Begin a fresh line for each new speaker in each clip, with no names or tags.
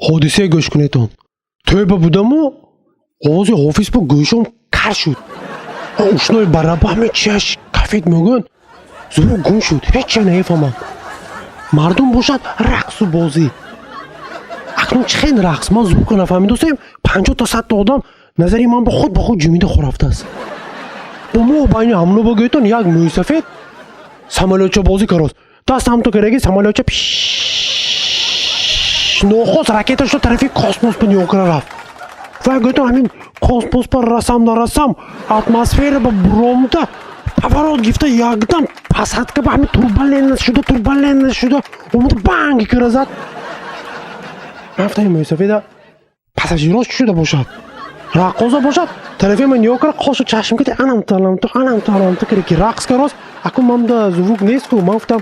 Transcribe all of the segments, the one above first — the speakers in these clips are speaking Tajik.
Ҳодисае гӯш кунедон. Тӯйба будаму овози ҳофиз ба гӯшом кар шуд. Ушнои бараба ҳаме чиаш кафед мегӯянд, звук гум шуд, ҳеҷ чия намефаҳмам. Мардум бошад, рақсу бозӣ. Акнун чӣ хел рақс, ман звук ро нафаҳмидостем. 50 та 100 та одам назари ман ба худ ба худ ҷумида хорафтааст. Бо мо байни ҳамно богӯятон, як мӯйсафед самолётча бозӣ карост. Даст ҳамто кардаги самолётча пиш, нохост ракета шуда, тарафи космос ба нигоҳ кара рафт. Вай, гӯятон, ҳамин космос ба расам нарасам, атмосфера ба буромда, поворот гирифта, якдам посадка ба ҳамин турбулентность шуда, турбулентность шуда омада, банги кара зад. Ман гуфтам, ин мӯйсафеда пассажирош чӣ шуда бошад? Раққоза бошад, тарафи ман нигоҳ кара, қошу чашм кати анамту, анамту, анамту, анамту кара ки рақс карост. Акун манда звук нест ку. Ман гуфтам,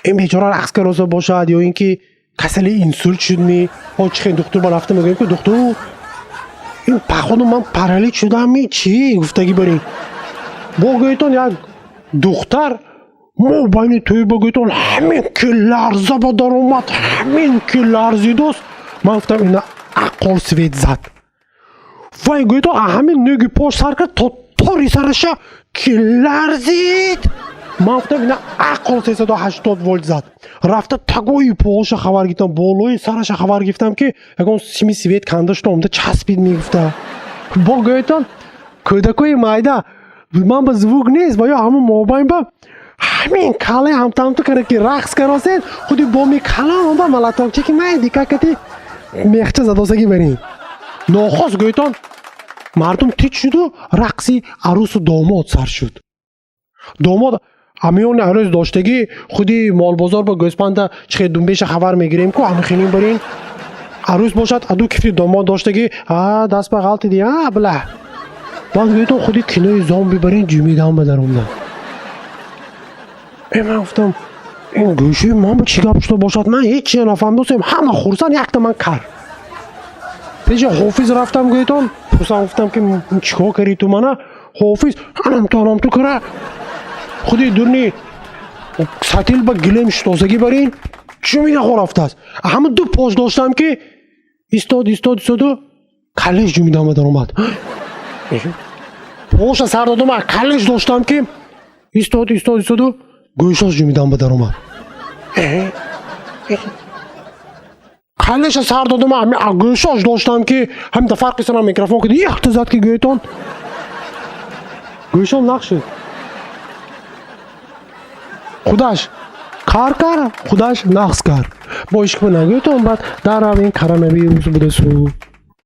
ин бечора рақс кароса бошад ё ин ки касали инсульт шудми? О, чӣ хел духтур ба рафта мегӯем, ки духтур, ин походу ман паралич шудамми, чӣ гуфтагӣ барин. Бо гӯятон, як духтар мо байни тӯй ба, гӯятон, ҳамин ки ларза ба даромад, ҳамин ки ларзидост, ман гуфтам, ина аққол свет зад. Вай, гӯятон, ҳамин нӯги пош сар кард то тори сараша ки ларзид. Ман гуфтам, ина аққол 380 вольт зад. Рафта тагои поша хабар гирифтам, болои сараша хабар гирифтам, ки ягон сими свет канда шуда, омада часпид мегуфта. Бо гӯятон, кӯдакои майда, ман ба звук нест ва ё ҳамун мобайн ба ҳамин кале ҳамтамту кара ки рақс каросед, худи боми калон ба малатокчаки майди какати мехча задосагӣ барин. Нохост, гӯятон, мардум тич шуду рақси арӯсу домод сар шуд. Домод ҳамиёни арӯс доштагӣ, худи молбозор ба гӯспанда чихе думбеша хабар мегирем ку, ҳами хелин барин. Арӯс бошад, аду кифти домод доштагӣ, а даст ба ғалтиди, а била. Баъд, гӯятон, худи кинои зомби барин ҷумидан ба даромдам. Э, ман гуфтам, ин гӯшаи ман ба чӣ гап шуда бошад? Ман ҳеҷ чия нафаҳмидостем, ҳама хурсанд, якта ман кар. Пеши ҳофиз рафтам, гӯятон, пурсам, гуфтам, ки чӣ кор кардӣ ту мана? Ҳофиз анамту, анамту кара, худи дурни сатил ба гилем шутосагӣ барин ҷумида хо рафтааст. Ҳама ду пош доштам ки истод, истод, истоду калеш ҷумидан ба даромад. Поша сар додам, калеш доштам ки истод, истод, истоду гӯшош ҷумидан ба даромад. Калеша сар додам, гӯшош доштам ки ҳамин фарқи сарам микрофон киди, якта зад ки, гӯятон, гӯшом нақ шуд. Худаш кар кар, худаш нақс кард. Бо ишқба нагӯятон, баъд дар ин коронавирус будасу.